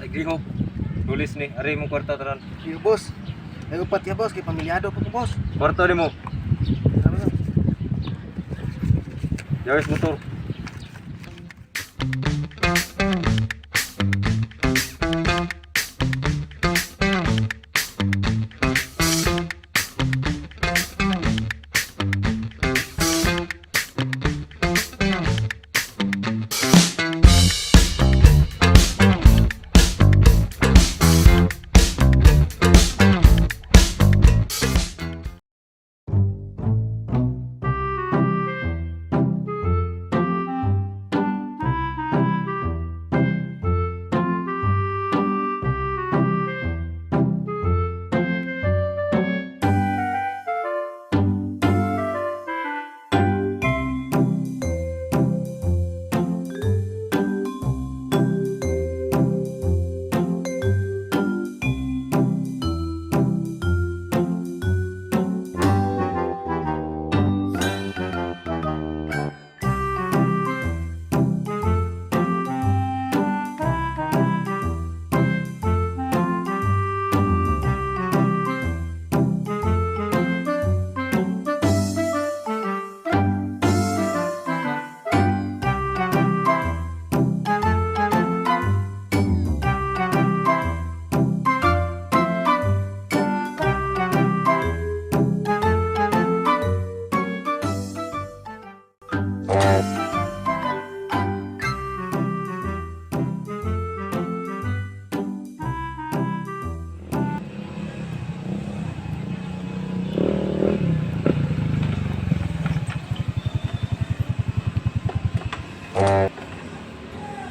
Naglihok. Tulis ni, ari mong kwarta tanan. Iyo, boss. Ay upat ya, boss, kay pamilyado pa ko, boss. Kwarta nimo. Tara na. Yawis motor.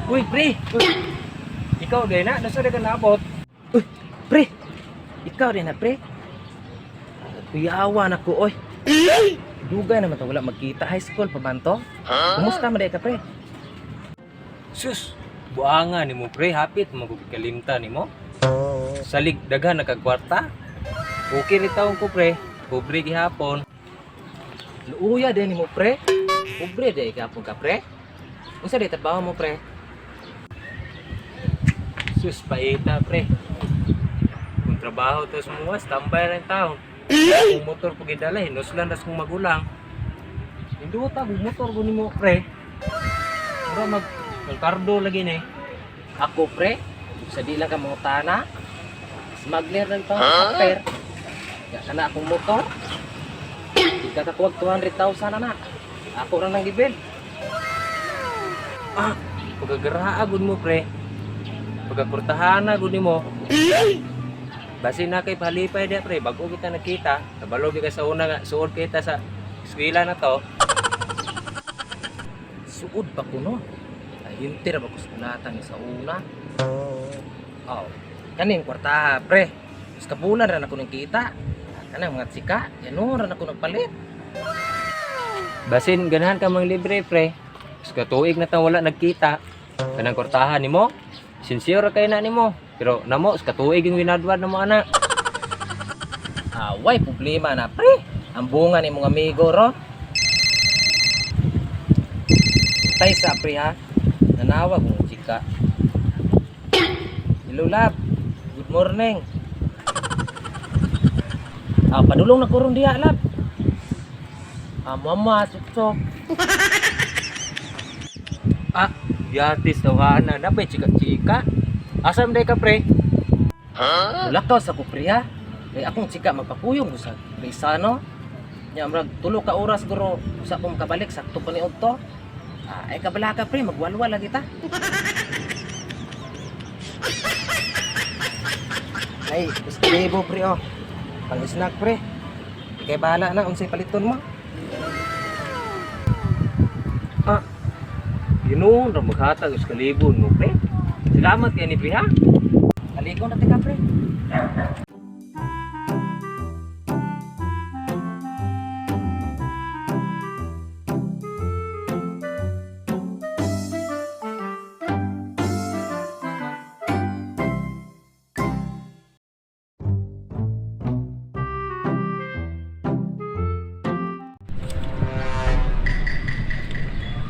Uy, pre. Uy. Ikaw din na, nasa ka naabot? Uy, pre. Ikaw din na, pre. Kuyawa na ko, oy. Dugay naman to wala magkita, high school pa man to. Kumusta man ka, pre? Sus, buanga nimo pre, hapit magugikalimta nimo. Salig daghan nakagkwarta. Okay rin taon ko pre, pobre gihapon. Luuya din nimo, pre. Pobre day gapon ka, pre. Unsa day trabaho mo, pre? Sus, paita pre. Kung trabaho to sa mga, standby rin taon. Kung motor po gidala, hinuslan nas kong magulang. Hinduta, kung motor ko nimo pre. Mura mag kardo lagi ni. Ako, pre. Sa di lang ka mangutana. Smuggler lang to, huh? Ya kana akong motor. Di ka kakuwag 200,000 na na. Ako ra nang gibil. Ah, pagkagaraha agad mo pre. Pagkakurtahan agad nimo. Basi na kay palipay di pre, bago kita nakita, kabalo ka sa una nga suod kita sa eskwela na to. Suod pa ko no. Ay, hintir ba ko sa kulatan ni sa una. Oh, kaning kwartaha pre. Mas kabulan ra na ko nang kita. Kanang mga tsika, yan ra na ko nagpalit. Basin ganahan ka mang libre pre. Sa katuig na ta wala nagkita. Kanang kurtahan nimo, sincere ra kay na nimo. Pero namo sa katuig yung winadwad namo ana. Away problema na pre. Ang bunga ni mong amigo ro. Tay sa pre ha. Nanawag mong chika. Hello love. Good morning. Ah, padulong na ko ron diha love. Ah, mama, suksok. Ah, yatis tawhana na pa chika-chika. Asa man day ka pre? Mulakaw sa kupriya. Kay akong chika magpakuyong ko sa Rizano. Nya murag tulo ka oras guro usa ko makabalik sakto pa ni udto. Ah, ay kabala ka pre, magwalwal lagi ta. Ay, libo pre oh. Pang snack pre. Ikay bahala na unsay paliton mo. Ah, Ginuon ra maghatag sa kalibon mo pre. Salamat kay ni pre ha. Aligo na tika pre.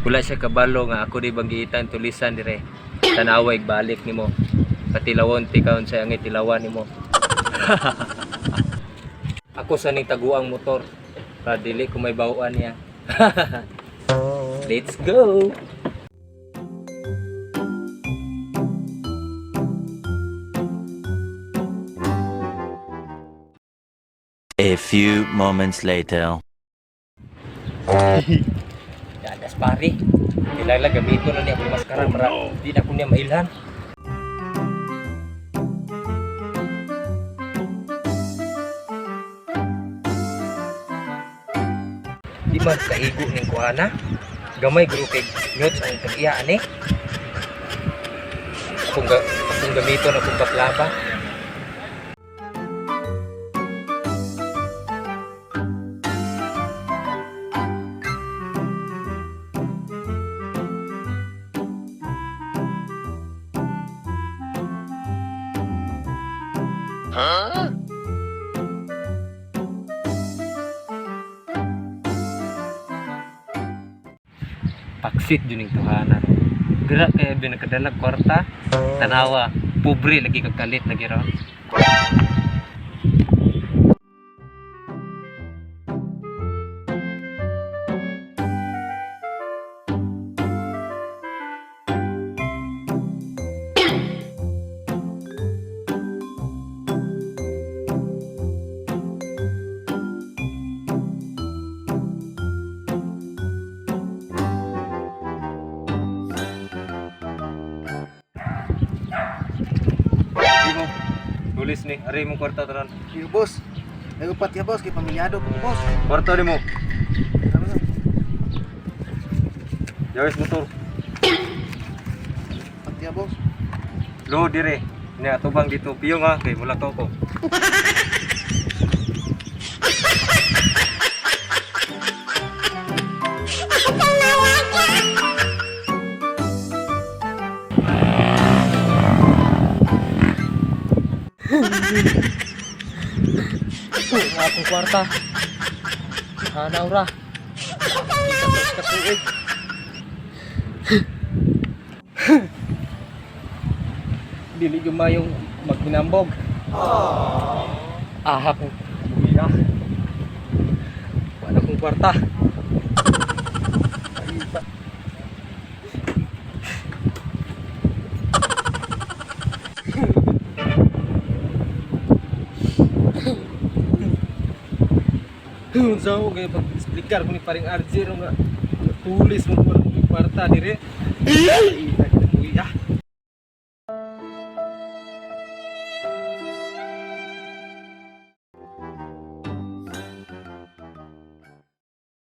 Wala siya kabalo nga ako di banggitan tulisan dire. Tanawa balik nimo. Patilawon ti kaon sa angay tilawan nimo. Ako sa ning taguang motor. Para dili ko may bawaan niya. Let's go. A few moments later. Dadas pare. Kilala gamito na niya akong maskara para di na ko niya mailhan. Di man kaigo ning kuhana. Gamay guro kay nyots ang tag-iya ani. Akong gamito na akong baklaba. Paksit yun yung tuhanan. Dira kaya binakadalag kwarta, tanawa, pobre lagi kagalit lagi ron. Di mo, tulis ni, ari mo kwarta tanan. Iyo boss. Nagupat ya boss kay pamilyado ko boss. Kwarta ni mo. Tama na. Jawis motor. Pat ya boss. Lo dire. Ni atubang dito piyong ha, kay mula ko ko. Nga akong kwarta. Hanaw ra. Isa to sa tuig. Dili gumayong maghinambog. Aha kong bumiya. Wala kong kwarta. Unsa ko kay pag-explicar ko ni paring RJ ro nga tulis mo wala kong kwarta dire. Ay,